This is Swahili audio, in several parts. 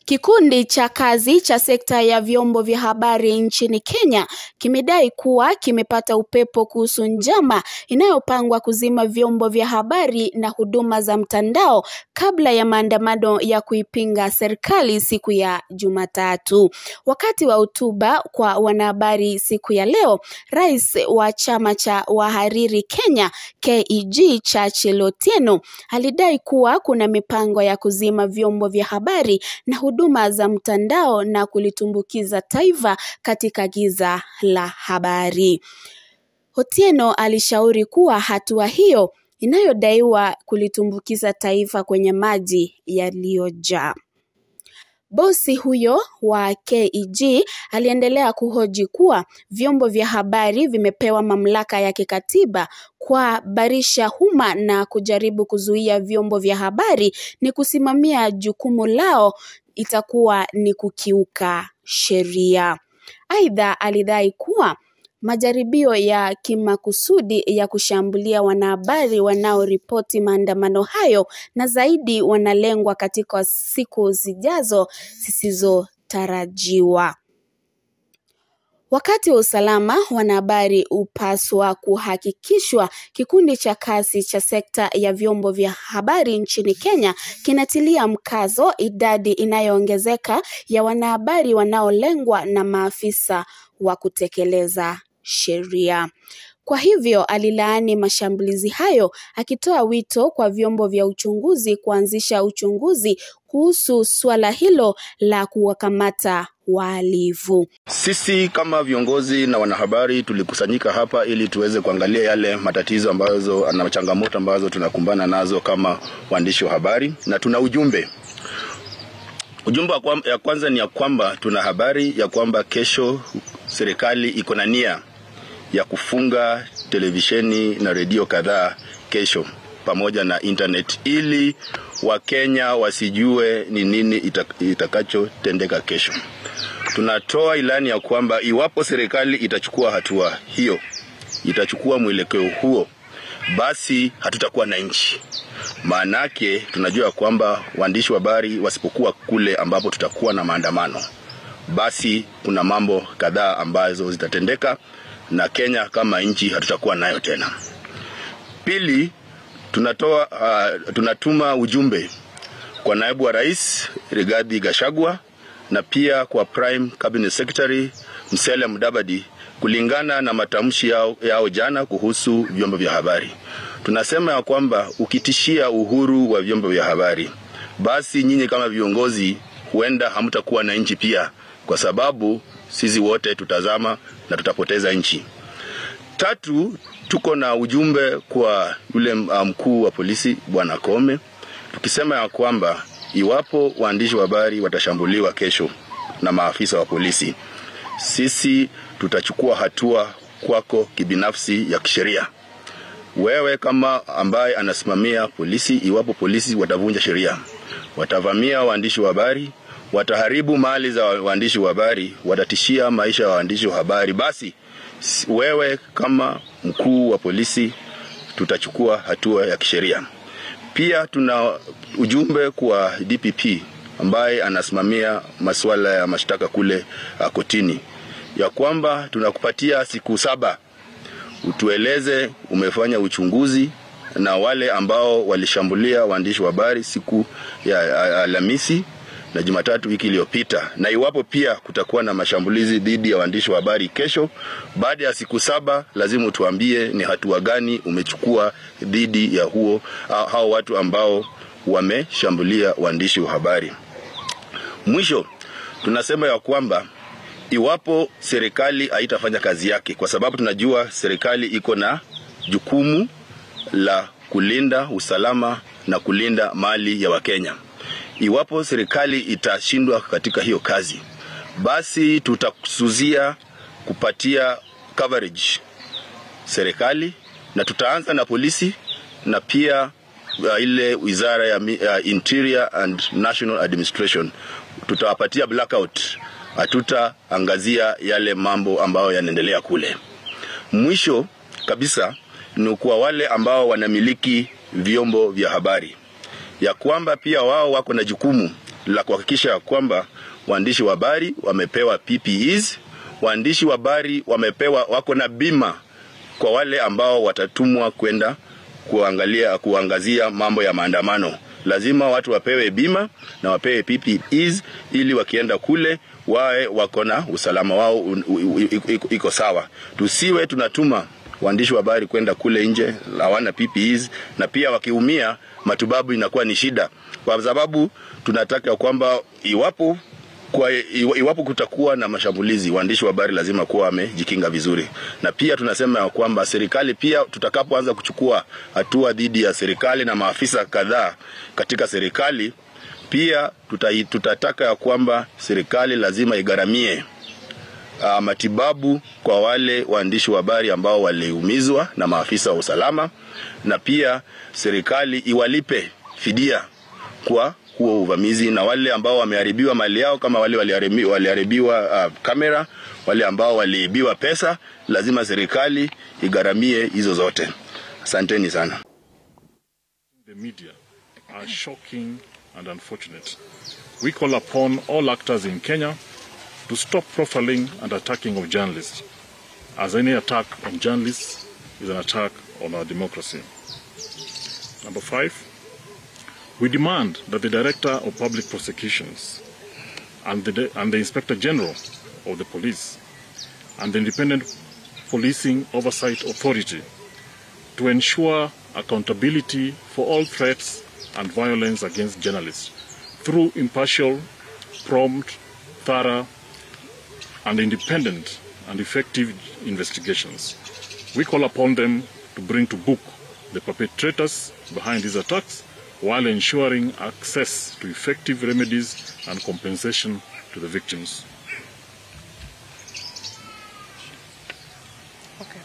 Kikundi cha kazi cha sekta ya vyombo vya habari nchini Kenya kimedai kuwa kimepata upepo kuhusu njama inayopangwa kuzima vyombo vya habari na huduma za mtandao kabla ya maandamano ya kuipinga serikali siku ya Jumatatu. Wakati wa hotuba kwa wanahabari siku ya leo, Rais wa chama cha wahariri Kenya KEG Churchill Otieno alidai kuwa kuna mipango ya kuzima vyombo vya habari na huduma za mtandao na kulitumbukiza taifa katika giza la habari. Otieno alishauri kuwa hatua hiyo inayodaiwa kulitumbukiza taifa kwenye maji yaliyojaa. Bosi huyo wa KEG aliendelea kuhoji kuwa vyombo vya habari vimepewa mamlaka ya kikatiba kuhabarisha umma na kujaribu kuzuia vyombo vya habari ni kusimamia jukumu lao itakuwa ni kukiuka sheria. Aidha, alidai kuwa majaribio ya kimakusudi ya kushambulia wanahabari wanaoripoti maandamano hayo na zaidi wanalengwa katika siku zijazo zisizotarajiwa. Wakati wa usalama, wanahabari hupaswa kuhakikishwa. Kikundi cha kazi cha sekta ya vyombo vya habari nchini Kenya kinatilia mkazo idadi inayoongezeka ya wanahabari wanaolengwa na maafisa wa kutekeleza sheria. Kwa hivyo alilaani mashambulizi hayo akitoa wito kwa vyombo vya uchunguzi kuanzisha uchunguzi kuhusu suala hilo la kuwakamata wahalifu. Sisi kama viongozi na wanahabari tulikusanyika hapa ili tuweze kuangalia yale matatizo ambazo na changamoto ambazo tunakumbana nazo kama waandishi wa habari, na tuna ujumbe. Ujumbe ya kwanza ni ya kwamba tuna habari ya kwamba kesho serikali iko na nia ya kufunga televisheni na redio kadhaa kesho pamoja na internet ili Wakenya wasijue ni nini itakachotendeka kesho. Tunatoa ilani ya kwamba iwapo serikali itachukua hatua hiyo, itachukua mwelekeo huo, basi hatutakuwa na nchi. Maanake tunajua kwamba waandishi wa habari wasipokuwa kule ambapo tutakuwa na maandamano, basi kuna mambo kadhaa ambazo zitatendeka na Kenya kama nchi hatutakuwa nayo tena. Pili, tunatuma ujumbe kwa naibu wa rais Rigathi Gachagua na pia kwa Prime Cabinet Secretary Musalia Mudavadi kulingana na matamshi yao jana kuhusu vyombo vya habari. Tunasema ya kwamba ukitishia uhuru wa vyombo vya habari, basi nyinyi kama viongozi huenda hamtakuwa na nchi pia, kwa sababu sisi wote tutazama na tutapoteza nchi. Tatu, tuko na ujumbe kwa yule mkuu wa polisi Bwana Kome, tukisema ya kwamba iwapo waandishi wa habari watashambuliwa kesho na maafisa wa polisi, sisi tutachukua hatua kwako kibinafsi ya kisheria. Wewe kama ambaye anasimamia polisi, iwapo polisi watavunja sheria, watavamia waandishi wa habari, wataharibu mali za waandishi wa habari, watatishia maisha ya waandishi wa habari, basi wewe kama mkuu wa polisi tutachukua hatua ya kisheria. Pia tuna ujumbe kwa DPP ambaye anasimamia masuala ya mashtaka kule kotini, ya kwamba tunakupatia siku 7 utueleze umefanya uchunguzi na wale ambao walishambulia waandishi wa habari siku ya Alhamisi na Jumatatu wiki iliyopita, na iwapo pia kutakuwa na mashambulizi dhidi ya waandishi wa habari kesho, baada ya siku 7 lazima tuambie ni hatua gani umechukua dhidi ya hao watu ambao wameshambulia waandishi wa habari. Mwisho, tunasema ya kwamba iwapo serikali haitafanya kazi yake, kwa sababu tunajua serikali iko na jukumu la kulinda usalama na kulinda mali ya Wakenya, iwapo serikali itashindwa katika hiyo kazi, basi tutakusuzia kupatia coverage serikali, na tutaanza na polisi na pia ile wizara ya Interior and National Administration. Tutawapatia blackout, hatutaangazia yale mambo ambayo yanaendelea kule. Mwisho kabisa ni kwa wale ambao wanamiliki vyombo vya habari, ya kwamba pia wao wako na jukumu la kuhakikisha kwamba waandishi wa habari wamepewa PPEs, waandishi wa habari wamepewa, wako na bima kwa wale ambao watatumwa kwenda kuangalia, kuangazia mambo ya maandamano. Lazima watu wapewe bima na wapewe PPEs ili wakienda kule wawe wako na usalama wao iko sawa. Tusiwe tunatuma waandishi wa habari kwenda kule nje hawana PPEs, na pia wakiumia matibabu inakuwa ni shida, kwa sababu tunataka kwamba iwapo kutakuwa na mashambulizi, waandishi wa habari lazima kuwa wamejikinga vizuri. Na pia tunasema kwamba serikali pia, tutakapoanza kuchukua hatua dhidi ya serikali na maafisa kadhaa katika serikali, pia tutataka ya kwamba serikali lazima igharamie matibabu kwa wale waandishi wa habari ambao waliumizwa na maafisa wa usalama, na pia serikali iwalipe fidia kwa huo uvamizi, na wale ambao wameharibiwa mali yao kama wale waliharibiwa kamera, wale ambao waliibiwa pesa, lazima serikali igharamie hizo zote. Asanteni sana. The media are shocking and unfortunate. We call upon all actors in Kenya to stop profiling and attacking of journalists, as any attack on journalists is an attack on our democracy. Number 5, we demand that the Director of Public Prosecutions and the Inspector General of the Police and the Independent Policing Oversight Authority to ensure accountability for all threats and violence against journalists through impartial, prompt, thorough, and independent and effective investigations. We call upon them to bring to book the perpetrators behind these attacks while ensuring access to effective remedies and compensation to the victims. Okay.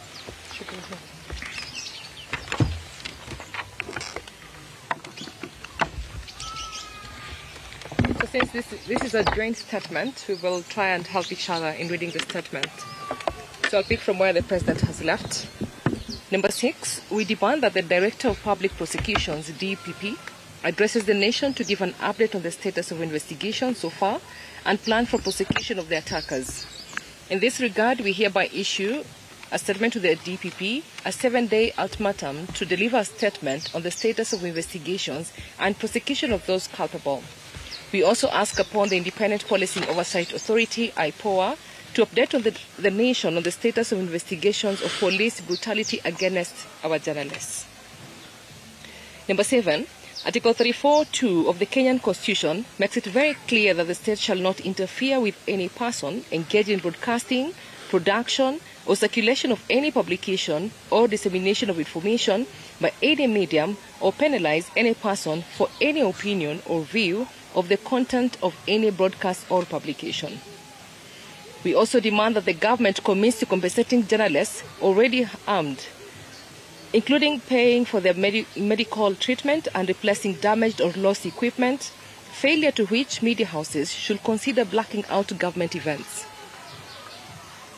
So since this is a joint statement, we will try and help each other in reading the statement. So I'll pick from where the President has left. Number 6, we demand that the Director of Public Prosecutions, DPP, addresses the nation to give an update on the status of investigation so far and plan for prosecution of the attackers. In this regard, we hereby issue a statement to the DPP, a 7-day ultimatum to deliver a statement on the status of investigations and prosecution of those culpable. We also ask upon the Independent Policing Oversight Authority, IPOA, to update on the nation on the status of investigations of police brutality against our journalists. Number 7, Article 34(2) of the Kenyan Constitution makes it very clear that the state shall not interfere with any person engaged in broadcasting, production, or circulation of any publication or dissemination of information by any medium, or penalize any person for any opinion or view of the content of any broadcast or publication. We also demand that the government commits to compensating journalists already harmed, including paying for their medical treatment and replacing damaged or lost equipment, failure to which media houses should consider blacking out government events.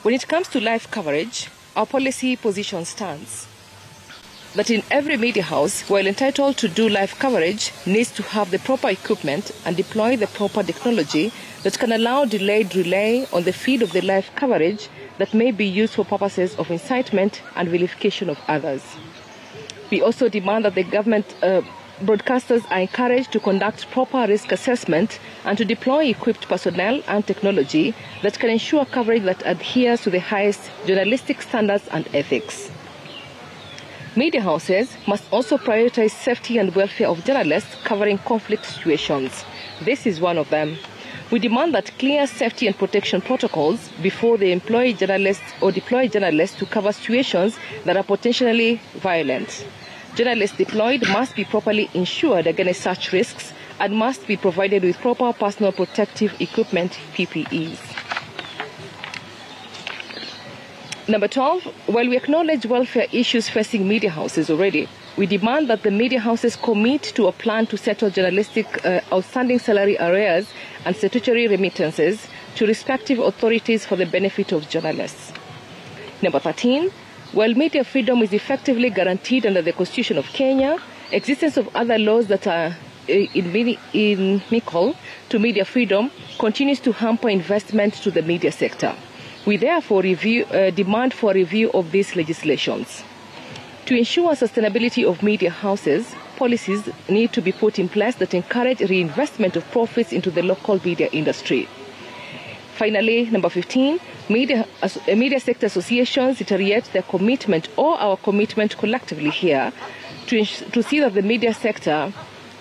When it comes to live coverage, our policy position stands that in every media house, while entitled to do live coverage, needs to have the proper equipment and deploy the proper technology that can allow delayed relay on the feed of the live coverage that may be used for purposes of incitement and vilification of others. We also demand that the government broadcasters are encouraged to conduct proper risk assessment and to deploy equipped personnel and technology that can ensure coverage that adheres to the highest journalistic standards and ethics. Media houses must also prioritize safety and welfare of journalists covering conflict situations. This is one of them. We demand that clear safety and protection protocols before they employ journalists or deploy journalists to cover situations that are potentially violent. Journalists deployed must be properly insured against such risks and must be provided with proper personal protective equipment, PPEs. Number 12, while we acknowledge welfare issues facing media houses already, we demand that the media houses commit to a plan to settle journalistic outstanding salary arrears and statutory remittances to respective authorities for the benefit of journalists. Number 13, while media freedom is effectively guaranteed under the Constitution of Kenya, existence of other laws that are inimical to media freedom continues to hamper investment to the media sector. We therefore demand for review of these legislations. To ensure sustainability of media houses, policies need to be put in place that encourage reinvestment of profits into the local media industry. Finally, number 15, media sector associations reiterate their commitment, or our commitment collectively here, to see that the media sector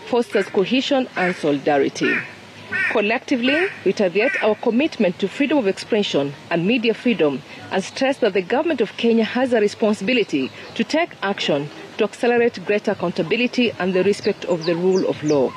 fosters cohesion and solidarity. Collectively, we reiterate our commitment to freedom of expression and media freedom, and stress that the government of Kenya has a responsibility to take action to accelerate greater accountability and the respect of the rule of law.